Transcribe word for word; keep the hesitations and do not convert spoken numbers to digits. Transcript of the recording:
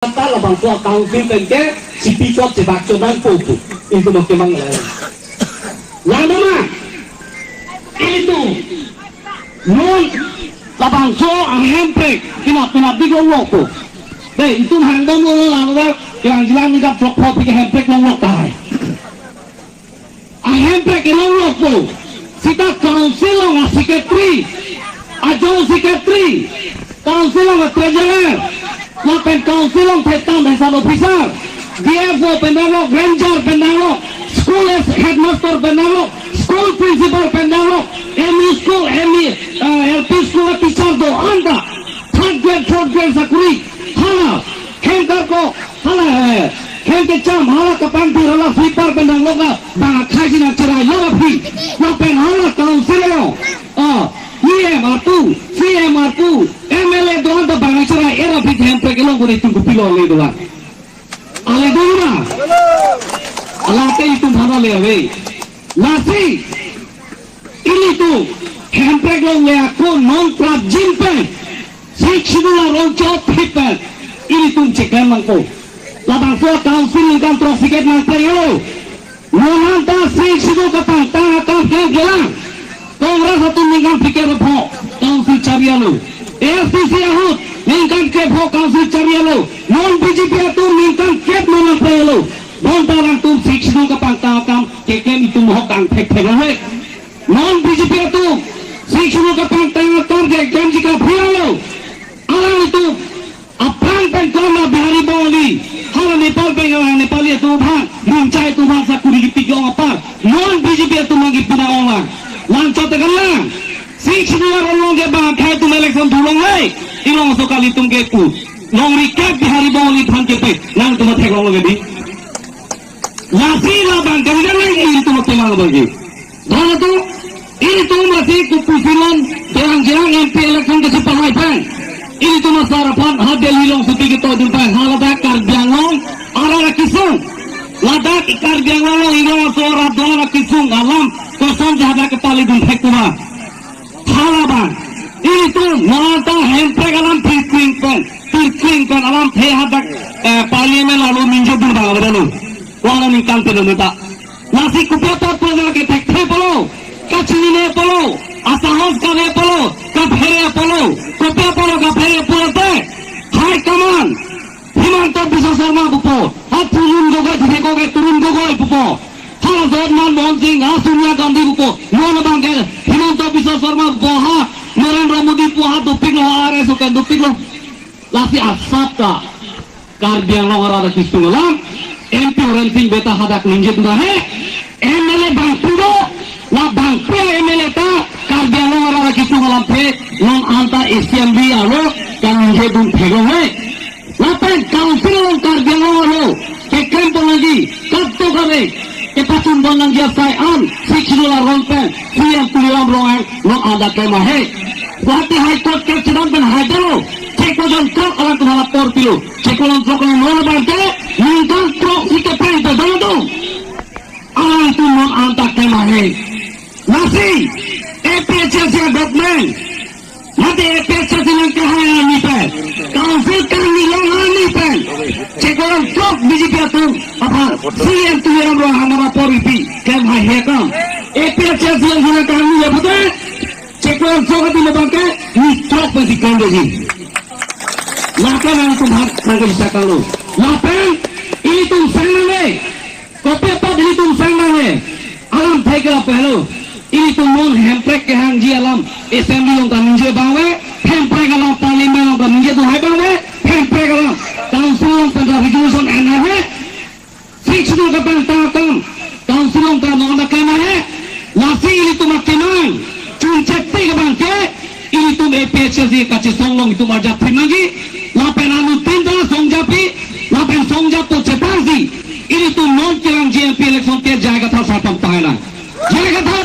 Anta labangso council pen ke chipi chot chebak chot nangpo pu. Ilitum akemang la. Lana ma? Ilitum non labangso ahemprek pinap pinap dik longlokpo. Dei, itum hangdam lo lana da, yang jilang ni dap chok pho pi ke hemprek longlok tahai. Ahemprek kelonglokpo. Sita council along a-secretary, a-joint secretary, council along a-treasurer, lapen council along thetan thesan officer, D F O pen dalo, ranger pen dalo, school as headmaster pen dalo, school principal pen dalo, M E school, M E, uh, L P school teacher do-an ta third grade, fourth grade sakuri, hala, hem karkok, hala, eh, hem kecham, hala kapangthir, hala sweeper pen danglo ka, bang akhai si nangcherai lo aphi, lapen hala council along, ah, E M arpu, C E M arpu, M L A do-an ta bang nangcherai er aphi hemprek kelong kuri tungku pilo le do-an. Ale do na? Alate itum hana le ave. Lasi, ilitum hemprek longle ako non prapjin pen, Sixth Schedule arong chot thip pen ilitum cheklem nangpo. Labangso council ningkan throksi ke nangpre lo. Non anta Sixth Schedule kapangtang akam ke gelang. Congress atum ningkan phlikep pho council chari alo. A S D C ahut ningkan krepho council chari alo. Non B J P atum ningkan krep non nangpre lo. Bonta alangtum Sixth Schedule kapangtang akam keklem itum hok angthek thek lo he. Non B J P atum Sixth Schedule kapangtang akam keklem ji kaphi alo. Alanglitum aphrang pen kona Bihari Bongali, hala Nepal pen kona Nepali atum aphan, Rimchai atum aphan sakuri kepikong apar, non B J P atum lagi pina ong lang. Lang chot kan lang. Sixth Schedule arong ke bang akhai atum election thu longle, ilong so kali atum ke pu. Longri kep Bihari Bongali aphan kepe, nangtum athek longle di. Lasi labang kali kan lagi itum athek longle bagi. Lalu tu, ilitum lasi kopusi non, jerang-jerang M P election kachepahai pen. Ilitum asar aphan, ha Delhi along suti keto dun pen, ha ladak Karbi Anglong arat akesung. Ladak Karbi Anglong along, ilong aso arat do-an akesung alam, kosonsi hadak kepali dun thek kuma. Hala bang, ilitum non anta hemprek alam pirkring pen, pirkring pen alamthe hadak, eh, parliament along ningje dun bang abang lo. Wala ningkan pen lo ta. Lasi kopi apot pulo ke thekthe pulo, kachinine pulo, asahos kave pulo, kaphere pulo, kopi apot kaphere pulote, High Command, Himanta Biswa Sarma pupo, ha Tarun Gogoi, Tarun Gogoi, Tarun Gogoi pupo, ha Jagmohan Singh, ha Sonia Gandhi pupo, non abang ke Himanta Biswa Sarma pupo, ha Narendra Modi pupo, ha dopiklo, ha R S O ke dopiklo. Lasi asap ta Karbi Anglong arat akesung alam, M P Horen Sing Bey ta hadak ningje dun he, M L A bangphu do, la bangphu M L A ta Karbi Anglong arat akesung alamthe, non anta Assembly along kaningje dun thek long he. Lapen council along Karbi Anglong along keklem pon nangji, kadokave kepachun pon nangji asai an, Sixth Schedule arong pen, C M Tuliram Ronghang non anta klem ahe. Guwahati High Court ke chedam pen hai dalo, chiklo jon throk alangtum aphan apor pilo, chiklo jon throk along non abang ke, ningkan throksi keprek ta dang do. Alangtum non anta klem ahe. Lasi, A P H L C government, mate A P H L C nangkehai arni pen, council kangni long arni pen, chiklo jon throk B J P atum aphan, C M Tuliram Ronghang aphan apor ipi, klem hai he kam. A P H L C along nangkehai arni ya pute, chiklo jon throk atum abang ke, ni throk pensi klem doji. Lapen nangtum hat nangkejita kalo. Lapen, ilitum sang nangne, kopi apot ilitum sang nangne, alamthe ke lapu helo. Ilitum non hemprek kehangji alam, Assembly along kaningje abang ave, hemprek alam Parliament along kaningje dun hai abang ave, hemprek alam Council along pen resolution en ave, Sixth Schedule kapangtang akam, Council along ta non anta klem ahe, lasi ilitum akemang, chunchepte abang ke, ilitum A P H L C kachesong along itum arjap thim nangji, lapen anuttin ta songjappi, lapen songjappo chepangsi, ilitum non kevangji M P election ke J I Kathar sar pangtang nang. J I Kathar